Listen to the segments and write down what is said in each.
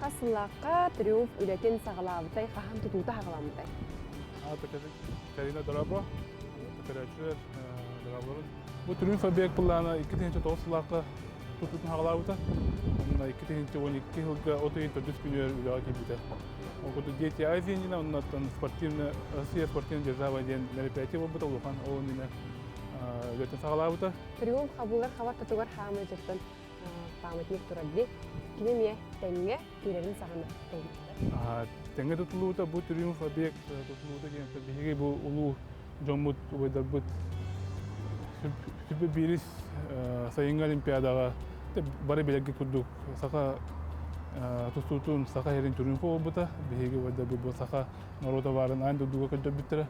Хас сыллаахха Триумф үлэтин саҕалаабытай, хаһан тутуута саҕаламмытай? Аата Карина Дорабо, көрөөччүлэр дораболорун. Бу Триумф объект былаана 2009 сыллаахха тутуутун саҕалаабыта. Онно 2012 сылга от ыйын төрдүс күнүгэр үлэҕэ киирбитэ. Ол курдук Дети Азии иннинэ, оннуттан спортивная Россия спортивная держава диэн мероприятие буолбута улахан ол иннинэ үлэтин саҕалаабыта. Триумф хабыллар хабар тутугар хаамыы дьыттан памятник турар дии. Кини эмиэ тэҥҥэ киирэрин саҕана тыллыбыта. Тэҥҥэ тутуллубута бу Триумф объект тутуллубута диэн биһиги бу улуу дьоммут, убайдарбыт сүппүт биирис сайыҥҥы Олимпиадаҕа бары билэргэ курдук саха тустуутун саха сирин триумфа буолбута. Биһиги убайдарбыт бу саха норуота баарын аан дойдуга көрдөрбүттэрэ.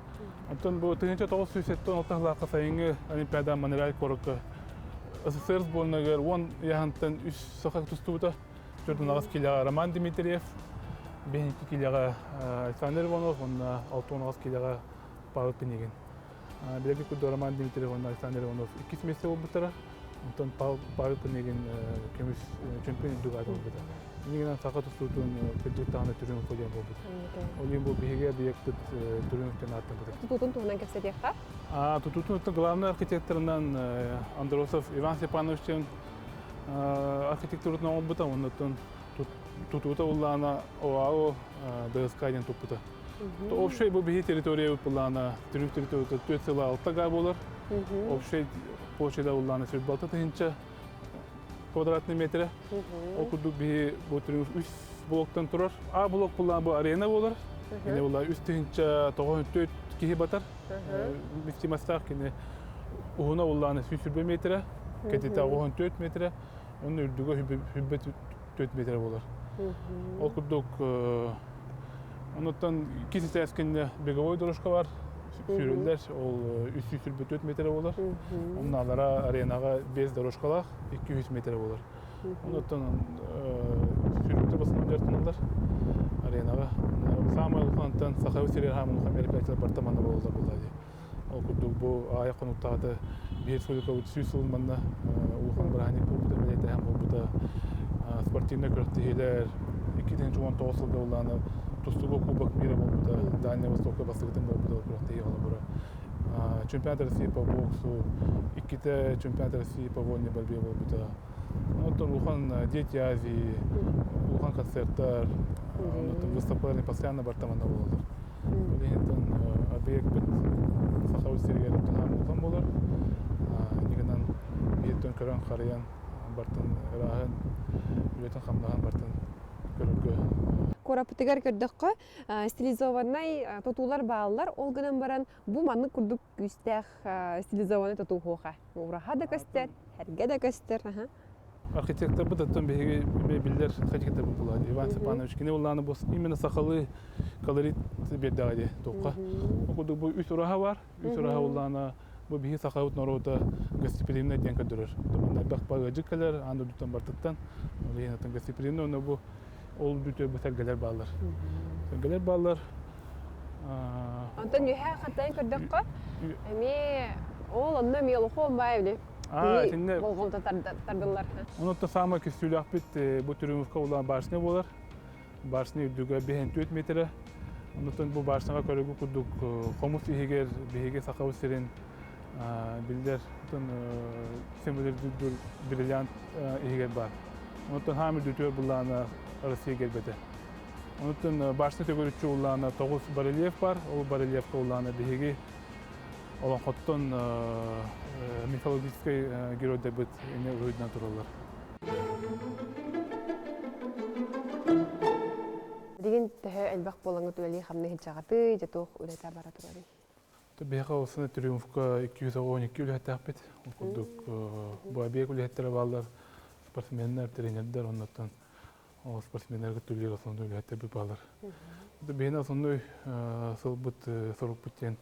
Оттон бу 1976 сыллаахха сайыҥҥы Олимпиада Монреаль куоракка СССР сборнайыгар 10 ыйаһынтан үс саха тустубута. 48 килэҕэ Роман Дмитриев, 52 килэҕэ Александр Иванов уонна 68 килэҕэ Павел Пинигин. Билэргит курдук Роман Дмитриев уонна Александр Иванов иккис миэстэ буолбуттара. Онтон Павел Пинигин көмүс чемпион үрдүк ааты ылбыта. Иннигинэн саха тустуутун кырдьык даҕаны Триумф диэн буолбут. Ол иһин бу биһиги объекпыт Триумф диэн ааттаммыта. Тутуутун туһунан кэпсэтиэххэ. Тутуутун главный архитекторынан Андросов Иван Степанович диэн архитектуратын оҥорбута, оннуттан тутуута уллаана ОАО ДСК диэн туппута. Общай бу биһи территория былаана Триумф территорията 4 сыла 6 га буолар. Общай площадь уллаана 46 тыһыынча квадратный метрэ. Ол курдук биһи бу Триумф үс блоктан турар. А блок буллаан бу арена буолар. Кини була 3 904 киһи батар. Вместимостаах кини уһуна уллаана 120 метрэ, кэтитэ 14 метрэ, онно үрдүгэ 104 метрэ буолар. Ол курдук онуттан иккис этээс кэннэ беговой дорожка бар, сүүрүллэр, ол 324 метрэ буолар. Онно алара аренаҕа 5 дорожкалаах 200 метрэ буолар. Онуттан сүүрүктэр басынан дьарыктаналлар аренаҕа. Саамай улахантан Сахабыт сиригэр хааман улахан мероприятиелар барыта манна буолаллар буолла дии. Ол курдук бу аҕыйах хонуктааҕыта биир республикабыт 100 сылын манна улахан бырааһынньык буолбута, бэлиэтээһин буолбута. Спортивнай күрэхтэһиилэр 2019 сылга улаана тустууга Кубок мира буолбута, Дальний Востокка бастакытын буолбута күрэхтэһии холобура. Чемпионат России по боксу, иккитэ чемпионат России по вольной борьбе буолбута. Оттон улахан Дети Азии, улахан концерттар, оннуттан выставкалар постоянно барта манна буолаллар. Ол иһинтэн объекпит Сахабыт сиригэр туһаан улахан буолар. Иннигинэн бииртэн көрөн харайан бартын ырааһын, үлэтин-хамнаһын бартын көрөргө. Куораппытыгар көрдөххө, стилизованнай тутуулар бааллар. Ол гынан баран бу маннык курдук күүстээх стилизованный тутуу суоха. Ураһа да көстөр, эргэ да көстөр. Архитекторбыт оттон биһиги биллэр архитекторбыт буолар Иван Степанович. Кини буллааны бу именно сахалыы колорит биэрдэҕэ дии туохха. Ол курдук бу үс ураһа бар. Үс ураһа буллаана бу биһи сахабыт норуота гостеприимный диэн көрдөрөр. Манна элбэх ыалдьыт кэлэр, аан дойдуттан бартыттан. Ол иһин оттон гостеприимный уонна бу ол бүтэ бу сэргэлэр бааллар. Сэргэлэр бааллар. Онтон үөһээ хаттайан көрдөххө, эмиэ ол онно эмиэ олохуон баай били итиннэ болҕомто тардыллар. Онуттан саамай көстүүлээхпит бу Трюмовка улаан башня буолар. Башня үрдүгэ 54 метрэ. Онуттан бу башняга көрөгү курдук хомус иһигэр биһиги Сахабыт сирин биллэр символизирует бриллиант иһигэр баар. Онуттан хаам үрдүтүгэр буллаана Россия гербэтэ. Онуттан башня төгүрүччү улаана тоҕус барельеф бар. Ол барельефка улаана биһиги олоҥхоттон мифологическай геройдарбыт эмиэ уруһуйданан тураллар. Билигин төһө элбэх буолаҥҥыт үлэлии-хамныы сылдьаҕытый, дьэ туох үлэтэ бара турарый? Биһиэхэ осуна Триумфка 212 үлэһиттээхпит. Ол курдук бу объект үлэһиттэрэ бааллар, спортсменнар, тренердэр, оннуттан ол спортсменнарга түлүөр основной үлэһиттэрбит бааллар. Биһиэнэ основной сылбыт сорукпут диэн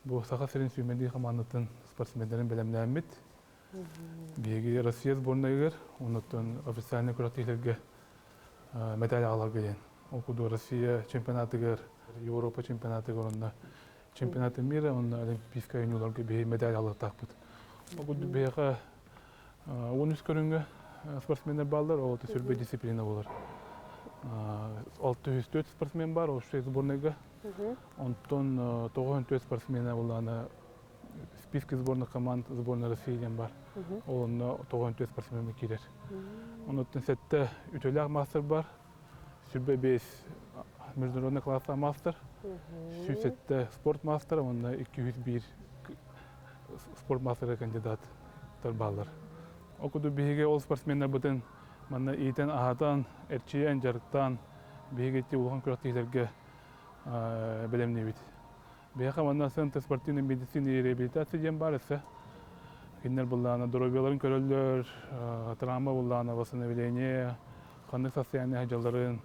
бу Саха сирин сүүмэрдиир хамаандатын спортсменнарын бэлэмнээммит. Биһиги Россия сборнайыгар, оннуттан официальный күрэхтэһиилэргэ медаль аҕаларга диэн. Ол курдук Россия чемпионатыгар, Европа чемпионатыгар онно чемпионаты мира, онно Олимпийскай оонньууларга биһиги медаль алыахтаахпыт. Ол курдук биһиэхэ 13 көрүҥҥэ спортсменнар бааллар, ол сүрбэ дисциплина буолар. 604 спортсмен бар общай сборныйга. Онтон 94 спортсмена буллаана списки сборных команд сборная России диэн бар. Ол онно 94 спортсмен киирэр. Онуттан сэттэ үтүөлээх мастер бар. 25 международный класстаах мастер, 107 спорт мастера уонна 201 спорт мастера кандидаттар бааллар. Ол курдук биһиги ол спортсменнарбытын манна иитэн-аһатан, эрчийэн, дьарыктаан биһиги ити улахан күрэхтэһиилэргэ бэлэмниибит. Биһиэхэ манна Центр спортивной медицины и реабилитации диэн баар өссө. Кинилэр былаана доруобуйаларын көрөллөр, травма былаана восстановление, ханнык состояние дьалларын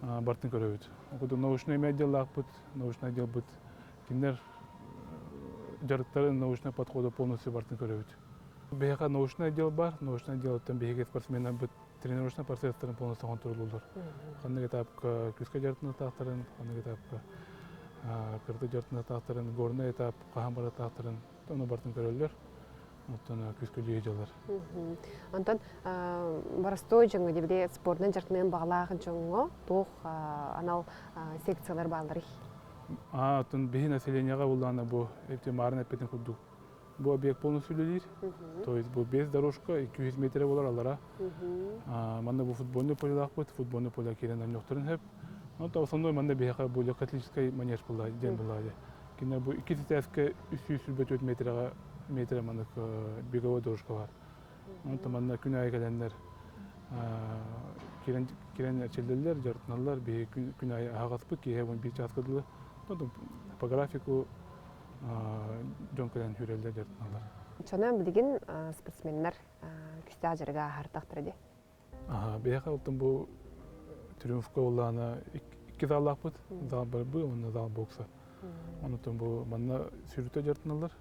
бартын көрөбүт. Ол курдук научный отделлаахпыт, научный отделбыт кинилэр дьарыктарын научный подходу полностью бартын көрөбүт. Биһиэхэ научный отдел бар, научный отделыттан биһиги спортсменнарбыт тренировочный процесстарын полностью хонтуруоллууллар. Ханнык этапка күүскэ дьарыктанатаахтарын, ханнык этапка кырды дьарыктанатаахтарын, горный этап хаһан баратаахтарын ону бартын көрөллөр. Оттон күүскэ үлүйэ дьаллар. Онтон боростуой дьоҥҥо дебиле спордун дьарыктаныан баҕалаах дьоҥҥо туох анал секциялар баалларый? Оттон биһи населениеҕа буллаана бу эти маарын эппитин курдук Бу объект полностью үлэлиир. То есть бу без дорожка 200 метрэ болар алара. Манна бу футбольный полелаахпыт, футбольный поле киирэн онньохторун сөп. Ну, основной манна биһиэхэ бу легкоатлетическай манеж была, диэн была. Кине бу икки этээскэ 324 метрэҕэ метрэ маннык беговой дорожка бар. Онтон манна күн аайы кэлэннэр кирен кирен эрчиллэллэр, дьарыктаналлар. Биһи күн аайы аһаҕаспыт, киэһэ 11 чааска дылы. По графику дьон кэлэн хүрэллэр дьарыктаналлар. Чонон билигин спортсменнар күүстээх дьарыга ааһартахтара дии. Биһиэхэ оттон бу Триумфка улаана икки заллаахпыт. Зал борьбы уонна зал бокса. Онутон бу манна сүрүтэ дьарыктаналлар.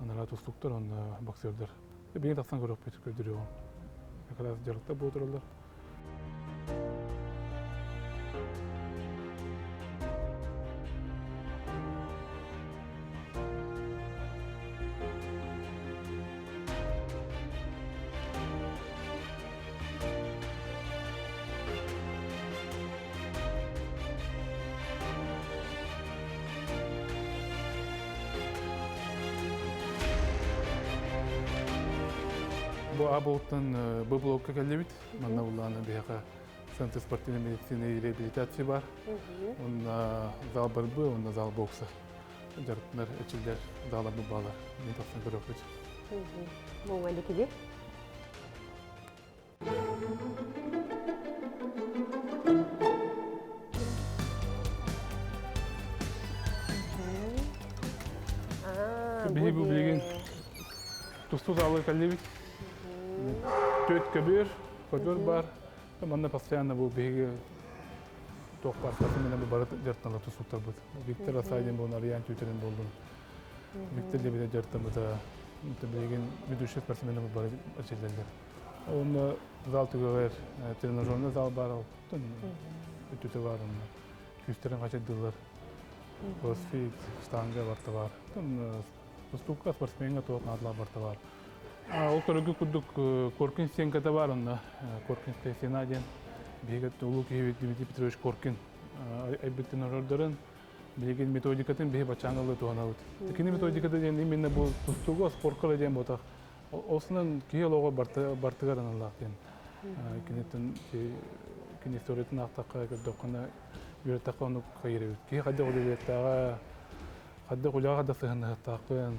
Анараа тустуктар уонна боксердар. Билигин тахсан көрүөхпүт көрдөрүөҕүм. Как раз дьарыкта буолар. Бу А блоктан Б блокка кэллибит. Манна буллаана биһиэхэ Центр спортивной медицины и реабилитации бар. Онна зал борьбы, онна зал бокса. Дьарыктанар эчиллэр зала бу баалар. Мин тахсан көрөкпүт. Бу Биһи бу билигин тустуу залыгар кэллибит. Төрт көбүөр, көбүөр бар. Манна постоянно бу биһиги туох бар именно бу бары дьарыктанар тустууктарбыт. Виктор Асадин буолун, Арыйаан Тютерин болдун. Виктор Лебедев дьарыктаммыта. Билигин ведущий спортсмены бары эчиллэллэр. Онно зал түгэҕэр тренажерный зал баар, оттон өттүтэ бар онно. Күүстэрин хачайдылар. Кроссфит, штанга барта бар. Тустуукка спортсмеҥҥа туох наадалаах барта бар. Ол көрөргө курдук Коркин стенката бар онно. Коркинская стена диэн биһиги улуу киһибит Дмитрий Петрович Коркин айбыт тренажердарын билигин методикатын биһи баччааҥҥа ылыы туһанабыт. Кини методиката диэн именно бу тустууга спорка диэн буотах. Осунан киһи олоҕо бартыгар аналлаах диэн. Киниттэн кини историятын аахтахха көрдөххүнэ үөрэттэххэ оннук хайыр эбит. Киһи хайдах үлэлиэхтээҕэ, хайдах үлэҕэ хайдах сыһыаннаһыахтаахпын,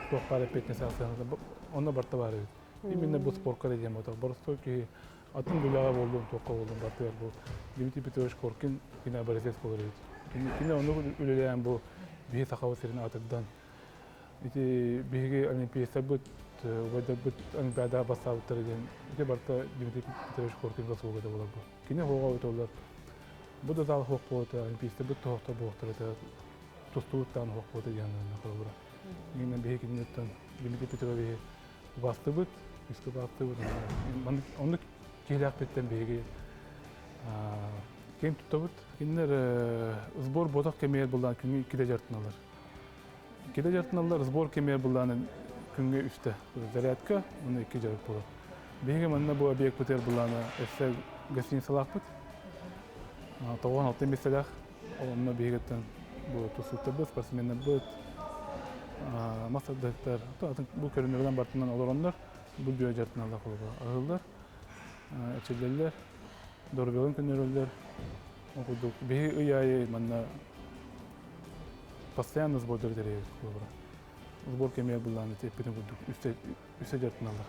туох баар эппиэтинэстээх сыһыаннаһ онно барыта баар эбит. Именно бу спорка да диэн буотах. Боростуой киһи атын үлэҕэ буоллун, туохха буоллун бартыгар бу Дмитрий Петрович Коркин кини образец буолар эбит. Кини оннук үлэлээн бу биһи Сахабыт сирин аатырдан ити биһиги олимпиецтарбыт убайдарбыт олимпиадаҕа бастаабыттара диэн ити барыта Дмитрий Петрович Коркин заслугата буолар бу. Кини хоҕо отоллар бу да зал хоох буолта олимпиецтарбыт тоһохтор буолуохтара этэ тустубуттаан хоох буолта диэн холобура. Именно биһи киниттэн Дмитрий Петровичи убастыбыт, үскэ убастыбыт. Оннук киһилээхпиттэн биһиги киэн туттабыт. Кинилэр сбор ботох кэмигэр буллаан күҥҥэ иккитэ дьарыктаналлар. Иккитэ дьарыктаналлар, сбор кэмигэр буллаан күҥҥэ үстэ. Зарядка, уонна икки дьарык буолар. Биһиги манна бу объекпытыгар буллаана өссө гостиницалаахпыт. 96 миэстэлээх. Онно биһигиттэн бу тустууктарбыт, спортсменнарбыт, мас тардыһыктар, атын бу көрүҥнэринэн бартынан олороннор бу бүө дьарыктаналлар холобура аһыыллар, эчиллэллэр, доруобуйаларын көннөрөллөр. Ол курдук биһи ый аайы манна постоянно сбордары тэрийэбит холобура. Сбор кэмигэр былаан эппитин курдук үстэ дьарыктаналлар.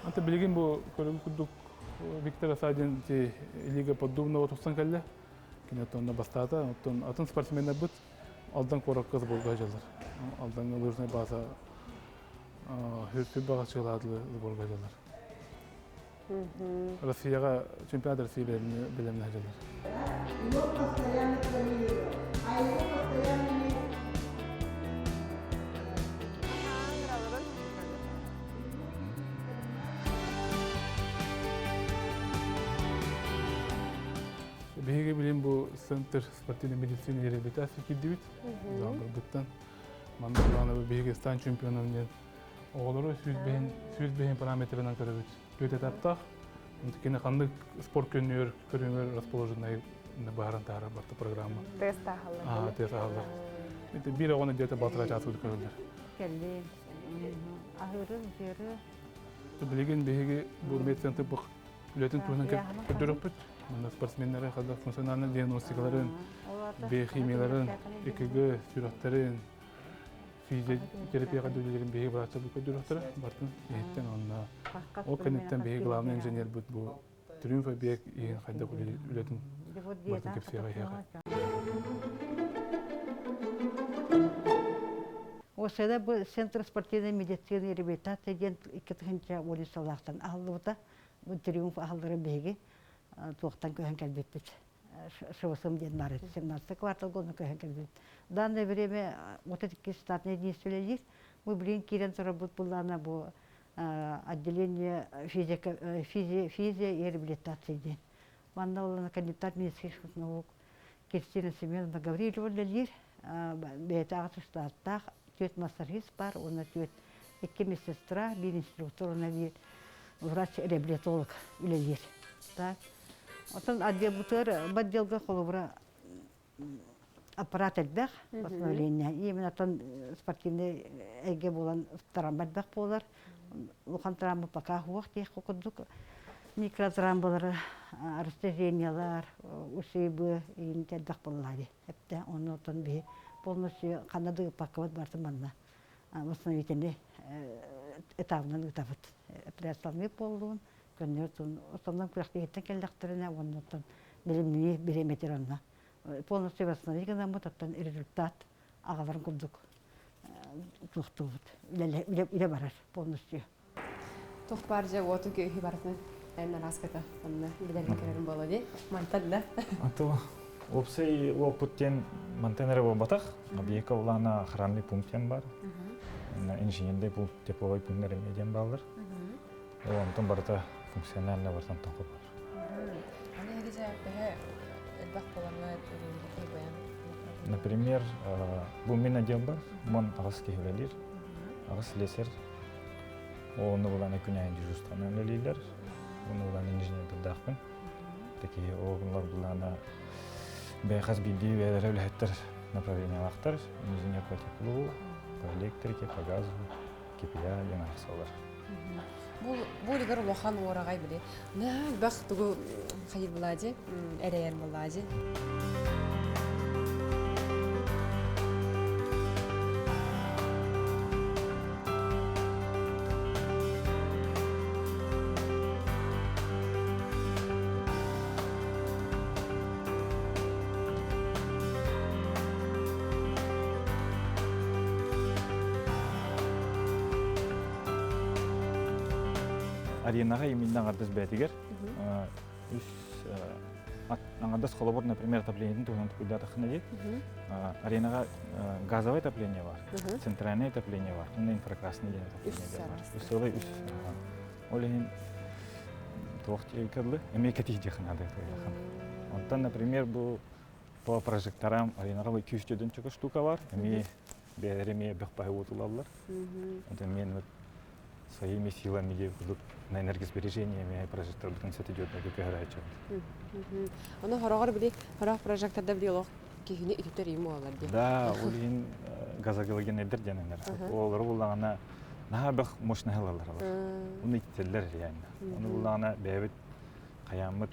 Anta билигин бу көрүҥ курдук Виктор Асадин Лига Поддубного тупсан кэллэ. Кини оттон бастаата. Оттон атын спортсменнарбыт Алдан куоракка сборга сылдьаллар. Алдаҥҥа лыжная база Хүрбаҕа чыылаадылы сборга сылдьаллар. Россияҕа чемпионат России бэлэмнэһэ сылдьаллар. Биһиги билим бу Центр спортивной медицины реабилитации киирдибит. Заамбарбыттан. Манна былаана биһиги стан чемпионов диэн оҕолору 105 параметрынан көрөбүт. Түөрт этаптаах. Кини ханнык спорт көрүҥэр көрүҥэр расположенный баһаран таһаарар барта программа. Тест ааһаллар. Тест ааһаллар. Это биир оҕону где-то балтараа чаас көрөллөр. Кэлли. Аһыыры, утуйары. Билигин биһиги бу медцентр үлэтин туһунан көрдөрүөхпүт. Манна спортсменнары хада функциональный диагностикаларын, биохимияларын, ЭКГ сүрэхтэрин, физиотерапияға үлэлэрин биһиги врачтар көрдөрүөхтэрэ. Бартын иһиттэн онно ол кэнниттэн биһиги главный инженербит бу Триумф объект иһин хайдах үлэтин бартын кэпсиэҕэ иһиэҕэ. Осада бу Центр спортивной медицины и реабилитации диэн 2 тыһыынча улиссалаахтан аһыллыбыта. Бу Триумф аһылларын биһиги туохтан көһөн кэлбиппит. ШВСМ диэн баар 17 кварталга онно көһөн кэлбит. В данное время 32 штатный единица үлэлиир. Бу билигин киирэн турарбыт буллаана бу отделение физика, физия и реабилитация диэн. Манна ол кандидат медицинских наук Кристина Семеновна Гаврильева үлэлиир. Бэйэтэ аҕыс штаттаах, түөрт массажист бар, уонна түөрт икки медсестра, биир инструктор уонна биир врач-реабилитолог үлэлиир. Так. Оттон отделбытыгар бу отделга холобура аппарат элбэх восстановление. Именно оттон спортивный эйгэ буолан травма элбэх буолар. Улахан травма пока суох диэх курдук. Микротравмалары, растяжениялар, ушибы иин элбэх буоллаа дии. Эптэ онно оттон биһи полностью ханна да ыыппаккабыт барытын манна восстановительный этабынан ыытабыт. Операцияланыы буоллун, көннөрү основном күрэхтэһииттэн кэллэхтэринэ уонна оттон билимнии бириэмэтир онно полностью восстановить гынаммыт оттон результат аҕаларын курдук туохтуубут үлэ барар полностью. Туох баар дьэ уоту күөһү барытын эн араската онно билэрин көрөрүм буолуо дии мантан да. Ато уопсай уопут диэн мантан эрэ буолбатах. Объекка улаана охранный пункт диэн бар. Инженерный пункт, тепловой пунктар эмиэ диэн бааллар. Ол онтон барыта функционально бартан тоқу бар. Аны эһиги төһө элбэх буолаҥҥа баян? Например, бу мин отдел бар, мон аҕыс киһи үлэлиир, аҕыс слесарь. Оны булан күн аайы дежурствоны үлэлииллэр. Оны булан инженердардаахпын. Такие оҕолор булана бэйхас биирдии бэйэлэрэ үлэһиттэр направлениялаахтар. Инженер по теплу, по электрике, по газу, КПА диэн арахсаллар. Бу үлүгэр улахан уораҕай били. Наһаа элбэх тугу хайыр булади, эрэйэр булади. Аренаҕа именно аҥардас бэйэтигэр үс аҥардас холобур, например, отоплениетын туһунан толкуйдаатаххына дии, аренаҕа газовое отопление бар, центральное отопление бар, уонна инфракрасный диэн отопление бар. Үс сылай үс. Ол иһин туох диэки эмиэ кэтиһдиэх наада. Онтон, например, бу по прожекторам аренаҕа 200 чөкө штука бар, эмиэ бэйэлэрэ эмиэ бөх баһы уотулаллар. Онтон мен вот своими силами диye курдук на энергосбережение эмиэ прожекторбытын сэтидиотнага көһөрөөччүбүт. Ону хороҕор били хорох прожекторда били олох киһини үтүтэр им буолар дии. Да, ол иһин газогалогеннайдар диэн энер. Олору буллаҕына наһаа бөх мощный ылалар алар. Оны иттеллер реально. Оны буллаҕына бэйэбит хайааммыт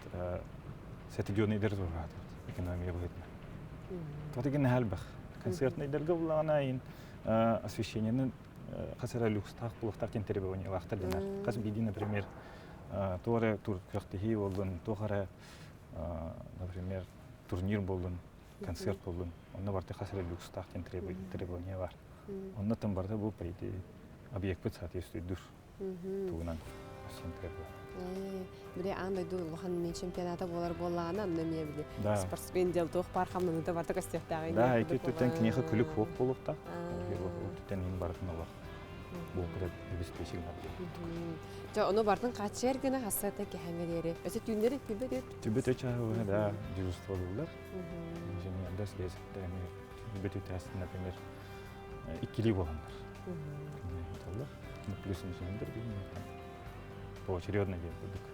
сэтидионайдар туораатыбыт экономия быһыытынан. Тотигин наһаа элбэх. Концертнайдарга буллаҕына ин освещениены хас эрэ люкстаах булуохтаах диэн требованиялаахтар дэнэр. Хас биирдии, например, туох эрэ күрэхтэһии буоллун, туох эрэ, например, турнир буоллун, концерт буоллун, онно барыта хас эрэ люкстаах диэн требование бар. Онно там барыта бу, по идее, объекпыт соответствует тугунан Били аан дойду улахан чемпионата буолар буоллаҕына, онно эмиэ били спортсмен дьэл туох баар хамнаныыта барыта көстүөхтээҕин. Да, ити түттэн киниэхэ күлүк хуох буолуохтаах. Түттэн иһин барытын олох буолбут обеспечить Дьэ, ону бартын хааччыйар гына хассата кэһэҥҥэ диэри. Өсө түүннэри түбэ түт. Түбэ түт чааһы да дежурстволуулар. Инженердэр, слесарьдар эмиэ түбэ түт например, иккилии буоланнар. Плюс инженердэр поочередно диэн курдук.